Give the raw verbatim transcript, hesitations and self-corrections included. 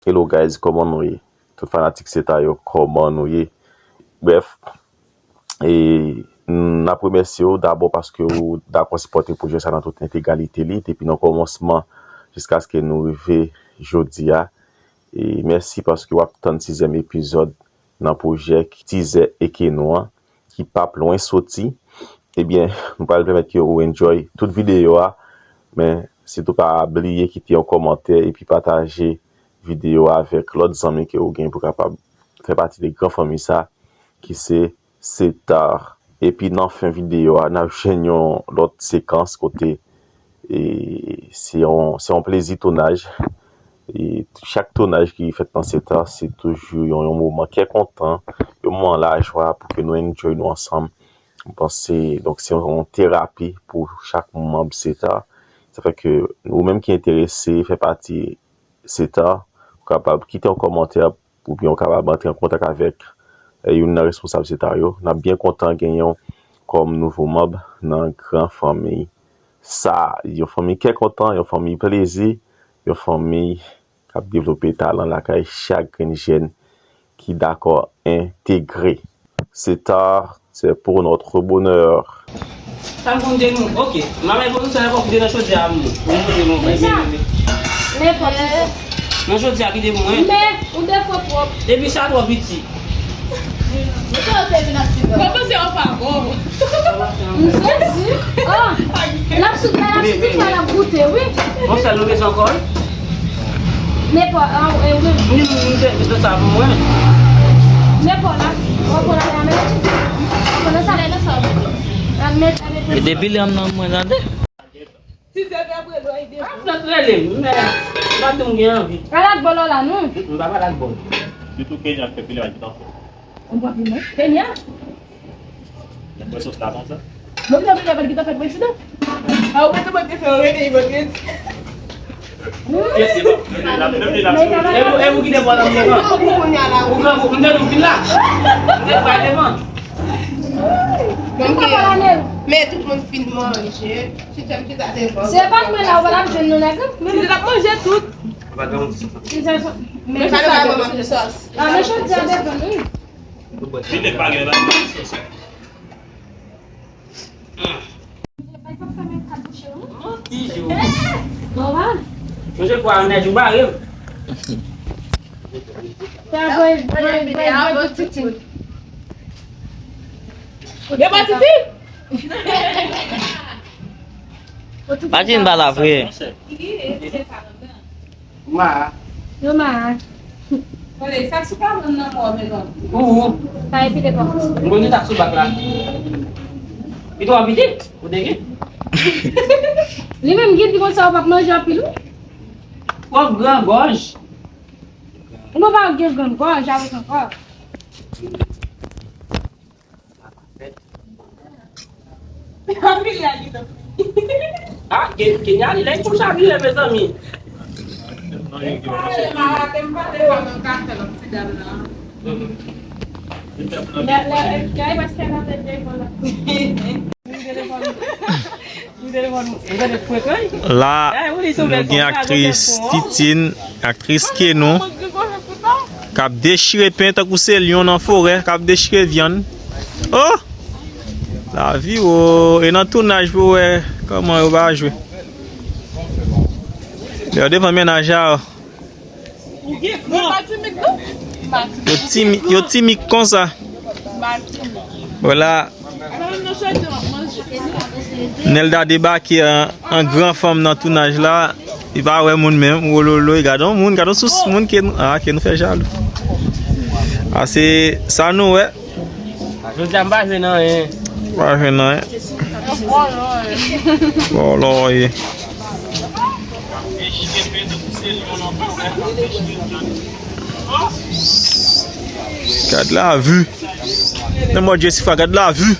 Hello guys, kòman nou ye? Tout fanatik Seta yo, kòman nou ye? Brèf, e n ap remèsye w dabò paske w dakò sipòte pwojè sa nan tout entegralite li, depi nan kòmansman jiskaske nou rive jodi a. E mèsi paske w ap tann sizyèm epizòd nan pwojè Tizè Eke Nou an, ki p ap lwen soti. Ebyen, nou pral pèmèt ke ou enjoy tout videyo a, men sitou pa bliye kite yon kòmantè epi pataje videyo a avèk lòt zanmi ke ou gen pou kapab fè pati de gran fanmi sa, ki se Setar. Epi nan fen videyo a, n ap jwenn yon lòt sekans kote e se yon, se yon plezi tounaj. E chak tounaj ki fèt nan Setar, se toujou yon, yon moman kè kontan, yon moman lajwa pou ke nou enjoy nou ansanm. Mwen panse, donk, se yon, yon terapi pou chak manm Setar. Sa fè ke ou menm ki enterese fè pati Setar, ou kapab kite yon kòmantè oubyen ou kapab antre an kontak avèk, eh, youn nan responsab Setar yo. N ap byen kontan genyen w kòm nouvo manm nan gran fanmi sa. Yon fanmi kè kontan, yon fanmi plezi, yon fanmi k ap devlope talan lakay chak grenn jèn ki dakò entegre. Setar, c'est pour notre bonheur. Sa m konn di nou, oke. M a bay pwodisyon nan kòk de nan chodyè a, m. Pou m montre nou, bay, men, men, men. Nenpòt ki sa. Nan chodyè a ki de mwen. Men, ou defo twòp. Epi sa twò piti. Mwen panse anfa bon. M sezi. Oh, l ap sou, l ap sou ti fwa, l ap goute, wi. Bon, sèl nou bezwen ankò, wi. Nenpòt, ah, eh, wi. Ni moun, moun sèvis de sa pou mwen. Nenpòt la. Ou pran la, la, men. Ou pran sa, la, sa. La, men, la, men. E depi lè m nan mwen tande. Si se vre, vre, vre, vre. Ah, Frant rele m, men m pa t gen anvi. Al ak bòl la, non? M pa pale ak bòl. Sitou Kenya fè pile a ki tankou. Ou pran pime? Kenya? Mwen bwè sòs la konsa. Mwen vle vle avèl ki ta fèt prezidan. A ou mete mwen te fè rete yon rete. Yes, e bon. E pou, e pou ki te pran nan mwen. Ou pran pou mwen nou vin la. Ou te pran devan. Men tout moun fin manje. Chita, chita devan. Se pa mwen la, ou pa t ap jwenn nou nèg. Men se t ap manje tout. Men pa nan manje sòs. Ah, men chòdyè a devan nou. Li te pa gen la. Ti jou. Manje kwa nèj ou bare. Sa voye, voye, voye, voye pou Titi. Yo pa Titi? Imagine pa la vre. Ma. Yo ma. Kole, sa sou pa moun nan mò, men non. Ou, ou. Pa epi de bon. M konn sa sou bak la. Li twò piti, ou te gen. Li menm gen di konsa ou p ap manje anpil, wi. Twò gran gòj. Ou pa gen gran gòj avèk ankò. Ah, Ke-, Kenya, li lè pou chavire, mezanmi. La, nou gen aktris Titine, aktris Kenon, k ap dechire pen tankou se lyon nan forè, k ap dechire vyann. Oh! Lavi, oh! E nan tounaj pou wè kòman yo va jwe. Lè yo devan mennaj la, oh. Ou gen kran. Yo timid, non? Yo timi-, yo timid konsa. Vwala. Nelda debake an, an gran fanm nan tounaj la. Li pa wè moun menm. Wololoy, gade yon moun, gade yon sous moun ke nou, ah, ke nou fè jalou. Ah, se sa nou wè. Jodi a m pa jwe nan anyen. Pa jwe nan anyen. Bòlò ye. Gad la vi. Nan mòd Jessica, gad la vi.